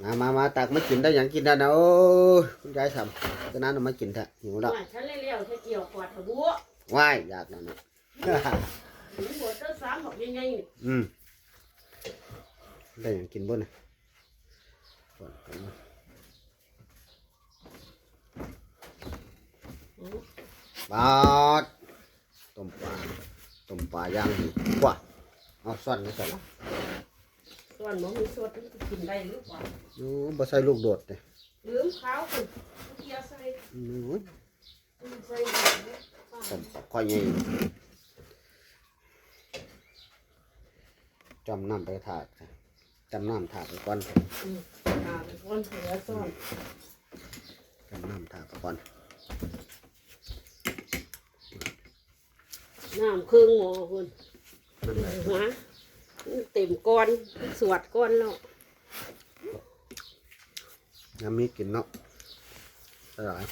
ມາ ມາ ມາ ຕັກມາກິນ ໄດ້ຫຍັງກິນແລ້ວນະ? ໂອ້ຍ ຄຸນຍາຍສຳ ຕະນານເອົາມາກິນແທ້ ຫິວແລ້ວ. ວ່າ ທັນແລ້ວໆ ແທ້ ກ່ຽວກວາດທະບຸ ວ້າຍ ຢາກແລ້ວນະ. ຫິວເດີ ສາມບັກໃຫຍ່ໆ ອືມ ໄດ້ຫຍັງກິນບໍ່ນະ? ປາດ ຕົ້ມປາ ຕົ້ມປາຢ່າງດີກວ່າ. ເອົາຊ້ອນມາໃສ່ລະ ຊ້ອນບໍ່ມີສົດ ມັນຊິກິນໄດ້ຫຼືກວ່າ? ໂອ້ ບໍ່ໃສ່ລູກໂດດເດ້ ລືມຄາວພຸ້ນ ເກຍໃສ່. ໂອ້ຍ ໃສ່ ຕົ້ມປາຄໍ່ໃຫຍ່ ຈ້ຳນ້ຳໄປຖ້າ ຈ້ຳນ້ຳຖ້າໄປກ່ອນ. ອືມ ຖ້າໄປກ່ອນ ເຫຼືອຊ້ອນ ຈ້ຳນ້ຳຖ້າໄປກ່ອນ. ນ້ຳເຄິ່ງໝໍ້ພຸ້ນ ມັນ ຫວາ ເຕັມກ່ອນ ສວດກ່ອນເນາະ. ຍາມມີກິນເນາະ ຫຼາຍ.